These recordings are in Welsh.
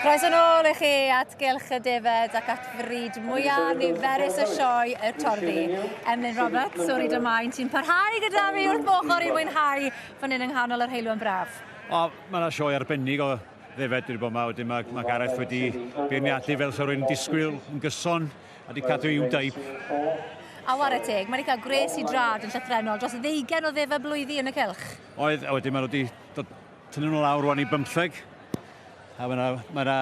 Croeso nôl i chi at Gylch y Defed ac at fryd mwyaf niferus y sioe y Torddi. Emlyn Roberts o'r Rhyd y Maen sy'n parhau gyda fi wrth ochr i mwynhau fan hyn yng nghanol yr heulwen braf. O, mae yna sioe arbennig o ddefed wedi bod yma, wedyn mae, mae Gareth wedi beirniadu fel sa rwy'n disgwyl yn gyson a wedi cadw i'w deip. A ware teg, mae wedi cael gwres i drad yn llythrenol dros ddeugen o ddefed blwyddi yn y cylch. Oedd, a wedyn maen nhw wedi dod tynnu nhw lawr rwan i bymtheg. A mae yna ma 'na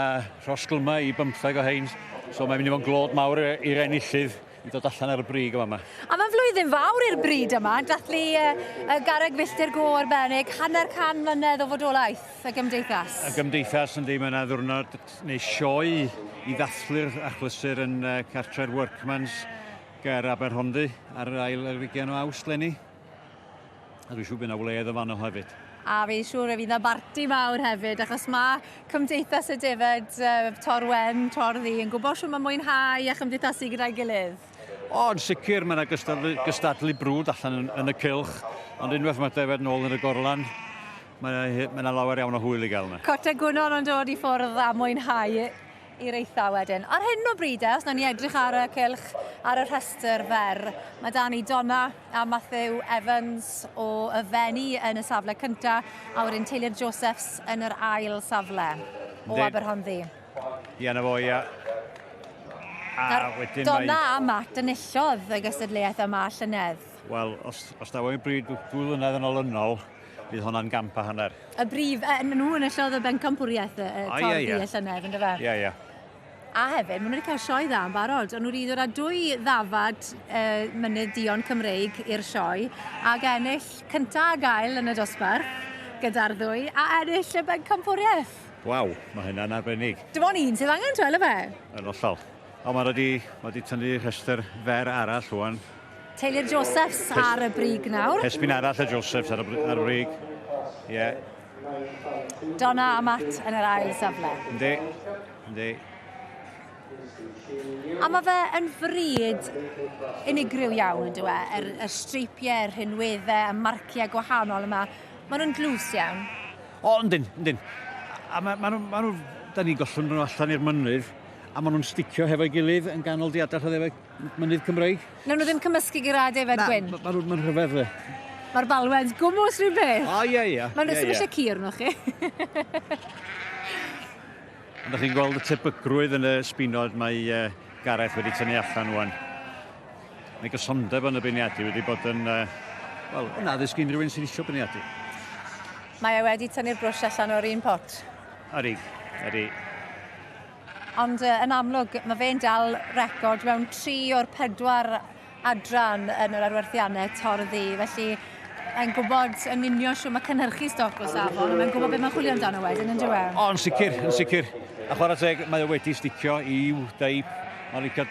rhosglymau i bymtheg o hein, so mae'n mynd i fod yn glod mawr i'r enillydd i ddod allan ar y brig yma. A mae'n flwyddyn fawr i'r bryd yma, dathlu y garreg filltir go arbennig, hanner can mlynedd o fodolaeth y gymdeithas. Y gymdeithas, yndi, mae yna ddiwrnod neu sioe i ddathlu'r achlysur yn cartre'r Workman's ger Aberhonddu ar yr ail ar hugain o Awst leni. A dwi'n siŵr bydd yna wledd yn fanno hefyd. A fi'n siŵr y fydd yna barti mawr hefyd, achos mae Cymdeithas y Defaid uh, Tor Wen, Tor Ddu yn gwybod siw mae mwynhau a chymdeithasu gyda'i gilydd. O, yn sicr, mae yna gystadlu, gystadlu brwd allan yn, yn y cylch, ond unwaith mae defaid nôl yn y gorlan, mae yna lawer iawn o hwyl i gael yna. Cota Gwnon yn dod i ffwrdd a mwynhau i'r eitha wedyn. Ar hyn o bryd, e, os nawn ni edrych ar y cylch, ar y rhestr fer, mae da ni Donna a Matthew Evans o y Fenni yn y safle cynta, a wedyn Taylor Josephs yn yr ail safle o Aberhonddu. Ie, na fo, ia. A wedyn Donna mae... a Matt enillodd y gystadleuaeth yma llynedd. Wel, os, os daw ein bryd dwy flynedd yn olynol, bydd honna'n gamp a hanner. Y brif, e, nhw enillodd y bencampwriaeth y, y oh, yeah, yeah. y llynedd, ynddo fe? Ie, yeah, ie. Yeah. A hefyd, maen nhw wedi cael sioe dda yn barod. O'n nhw wedi dod â dwy ddafad uh, mynydd dion Cymreig i'r sioe, ac ennill cynta a gael yn y dosbarth gyda'r ddwy, a ennill y bencampwriaeth. Waw, mae hynna'n arbennig. Dim ond un sydd angen, twel y fe? Yn hollol. Ond mae wedi, mae wedi tynnu rhestr fer arall rwan. Taylor Josephs ar y brig nawr. Hesbyn arall y Josephs ar y, ar y brig. Ie. Yeah. Donna a Matt yn yr ail safle. Yndi, yndi. A mae fe yn fryd unigryw iawn, yn dyw e? Yr, y streipiau, yr rhinweddau, y marciau gwahanol yma. Maen nhw'n dlws iawn. O, yndyn, yndyn. A ma, ma nhw, ma nhw, da ni'n gollwng nhw allan i'r mynydd, a maen nhw'n sticio hefo'i gilydd yn ganol diadell o ddefed mynydd Cymreig. Nawn nhw ddim cymysgu gyda defaid gwyn? Na, maen nhw'n rhyfedd fe. Mae'r balwens gwmws rhywun peth. O, ie, ie. Mae'n rhywbeth eisiau cur nhw chi. Ond ydych chi'n gweld y tebygrwydd yn y sbinod mae uh, Gareth wedi tynnu allan rwan. Mae gysondeb yn y beirniadu wedi bod yn, uh, wel, yn addysg unrhyw un sydd eisiau beirniadu. Mae e wedi tynnu'r brwsh allan o'r un pot. Ydy, ydy. Ond uh, yn amlwg, mae fe'n dal record mewn tri o'r pedwar adran yn yr arwerthiannau torddi, felly mae'n gwybod yn union shwt mae cynhyrchu stoc o safon, a mae'n gwybod beth mae'n chwilio amdano wedyn, yn dyw e? O, yn sicr, yn sicr. A chwarae teg, mae o wedi sticio i'w deip. Mae'n licio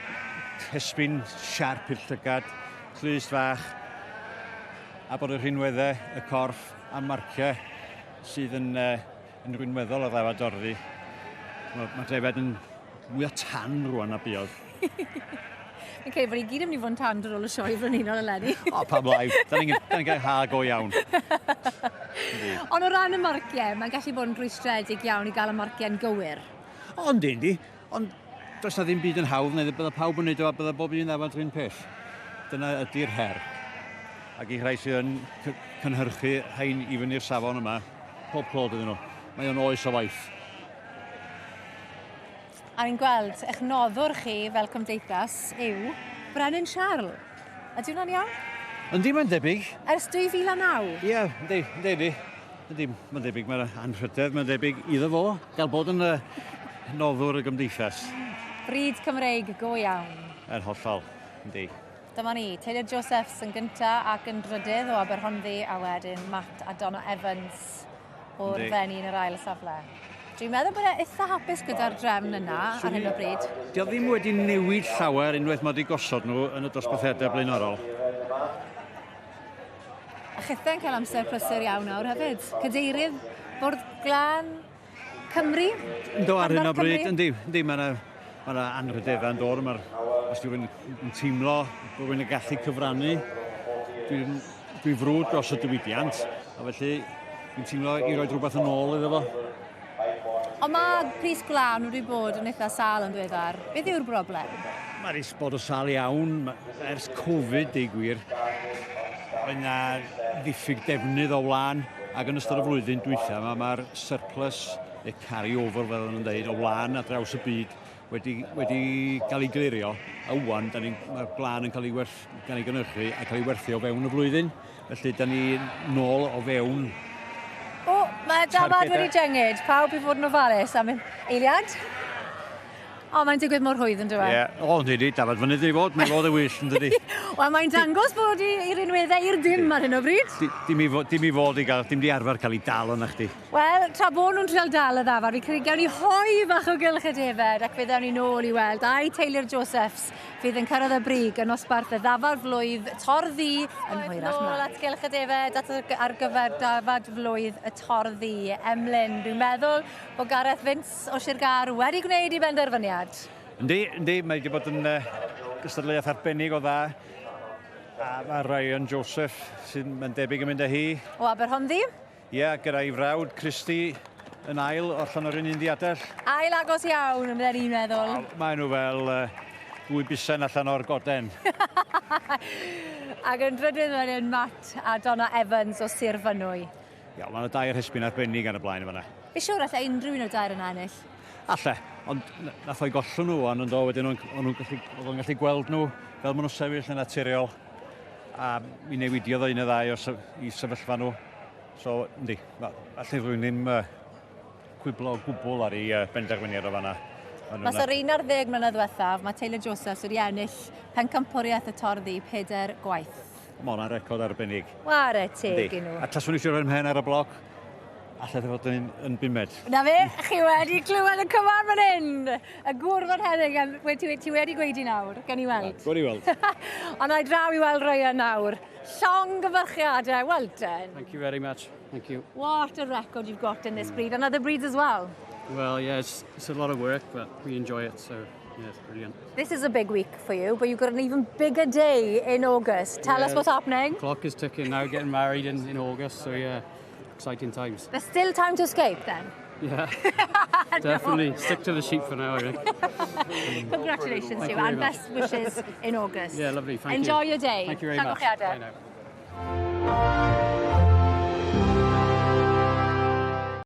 hesbin siarp i'r llygad, clust fach, a bod y rhinweddau, y corff a'r marciau sydd yn, uh, yn rhinweddol o ddafad orddi. Mae, mae defaid yn mwy o tan rwan na buodd. Fi'n credu bod ni gyd yn mynd i fod yn tan ar ôl y sioe frenhinol eleni. O, pam lai. Da ni'n ni gael ha go iawn. Ond o ran y marciau, mae'n gallu bod yn rhwystredig iawn i gael y marciau'n gywir. O, yndi, yndi. Ond does na ddim byd yn hawdd, neu bydda pawb yn neud o a bydda bob un ddafad rhywun peth. Dyna ydy'r her. Ac i rhai sydd yn cynhyrchu rhain i fyny'r safon yma, pob clod iddyn nhw. Mae o'n oes o waith. A ni'n gweld eich noddwr chi fel cymdeithas yw Brenin Siarl. Ydy hwnna'n iawn? Yndi, mae'n debyg. Ers 2009? Ie, yeah, yndi, yndi, yndi. Yndi, mae'n debyg, mae'n anrhydedd, mae'n debyg iddo fo gael bod yn y noddwr y gymdeithas. Bryd Cymreig go iawn. Yn hollol, yndi. Dyma ni, Taylor Josephs yn gynta ac yn drydydd o Aberhonddu, a wedyn Matt a Donna Evans o'r Fenni yn yr ail safle. Dwi'n meddwl bod e eitha hapus gyda'r drefn yna ar hyn o bryd. Dio ddim wedi newid llawer unwaith mae wedi gosod nhw yn y dosbarthiadau blaenorol. A chithau'n cael amser prysur iawn nawr hefyd. Cadeirydd Bwrdd Glân Cymru? Ynddo ar hyn o bryd, yndi, yndi, mae yna ma yna anrhydeddau yn dod, mae'r, os rhywun yn teimlo bod rhywun yn gallu cyfrannu, dwi'n dwi frwd dros y diwydiant, a felly dwi'n teimlo i roi rhywbeth yn ôl iddo fo. Ond mae pris gwlân wedi bod yn eitha sâl yn ddiweddar. Beth yw'r broblem? Mae wedi bod o sâl iawn ers Covid, deud gwir. Oedd yna ddiffyg defnydd o wlân, ac yn ystod y flwyddyn dwytha yma, mae'r surplus, neu carry over fel nhw'n dweud, o wlân ar draws y byd wedi cael ei glirio, a wan, mae'r gwlân yn cael ei, werth, cael ei gynhyrchu a cael ei werthu o fewn y flwyddyn. Felly, da ni nôl o fewn. O, mae dafad wedi jengyd. Pawb i fod yn ofalus am eiliad. O, mae'n digwydd mor rhwydd yn dweud. Ie, yeah. O, yndi, dafad fynydd i fod, mae'n fod y wyll, yn dydi. Wel, mae'n dangos bod i rinweddau i'r dim ar hyn o bryd. Dim i fod, dim i fod i gael, dim di arfer cael ei dal yna chdi. Wel, tra bod nhw'n trial dal y ddafad, fi credu gawn ni hoe fach o gylch y defed ac fe ddewn ni nôl i weld ai Taylor Josephs fydd yn cyrraedd y brig yn nosbarth y ddafad flwydd torddi yn hwyrach mlaen. Nôl at gylch y defed at ar gyfer dafad flwydd y torddi. Emlyn, dwi'n meddwl bod Gareth Vince o Sir Gâr wedi gwneud ei benderfyniad. Yndi, yndi, mae wedi bod yn gystadleuaeth arbennig o dda. A mae Ryan Joseph sy'n mae'n debyg yn mynd â hi. O Aberhonddu? Ie, yeah, gyda'i frawd Christy yn ail allan o'r un ddiadell. Ail agos iawn, yn bydden i'n meddwl. Maen nhw fel dwy busen allan o'r goden. Ac yn drydydd wedyn Matt a Donna Evans o Sir Fynwy. Ia, mae yna dair hesbyn arbennig ar y blaen yma. Fi siŵr allai unrhyw un o'r dair yna ennill. Alle, ond nath o'i gollwng nhw wan, ond o, wedyn o'n nhw'n gallu, oedd o'n gallu gweld nhw fel maen nhw'n sefyll yn naturiol. A mi newidiodd o un y ddau o i sefyllfa nhw. So, yndi, allai rhywun ddim cwyblo o gwbl ar ei benderfyniad o fanna. Mas o'r 11 mlynedd diwethaf, mae Taylor Josephs wedi ennill pencampwriaeth y torddi peder gwaith. Mae hwnna'n record arbennig. Ware teg i nhw. A taswn i eisiau rhoi'n mhen ar y bloc, allai fod yn bumed. Na fe, chi wedi clywed y cyfan fan hyn. Y gŵr fan heddig, ti wedi gweud i nawr, gan i weld. Gwr i weld. Ond na i draw i weld Ryan nawr. Llongyfarchiadau, well done. Thank you very much. Thank you. What a record you've got in this breed, and other breeds as well. Well, yeah, it's a lot of work, but we enjoy it, so yeah, it's brilliant. This is a big week for you, but you've got an even bigger day in August. Tell us what's happening. Clock is ticking now, getting married in August, so yeah, exciting times. There's still time to escape then? Yeah, definitely. Stick to the sheep for now, I think. Congratulations to Thank you, you very and much. best wishes in August. Yeah, lovely, thank Enjoy you. your day. Thank you very much. Llongyfarchiadau. Bye now.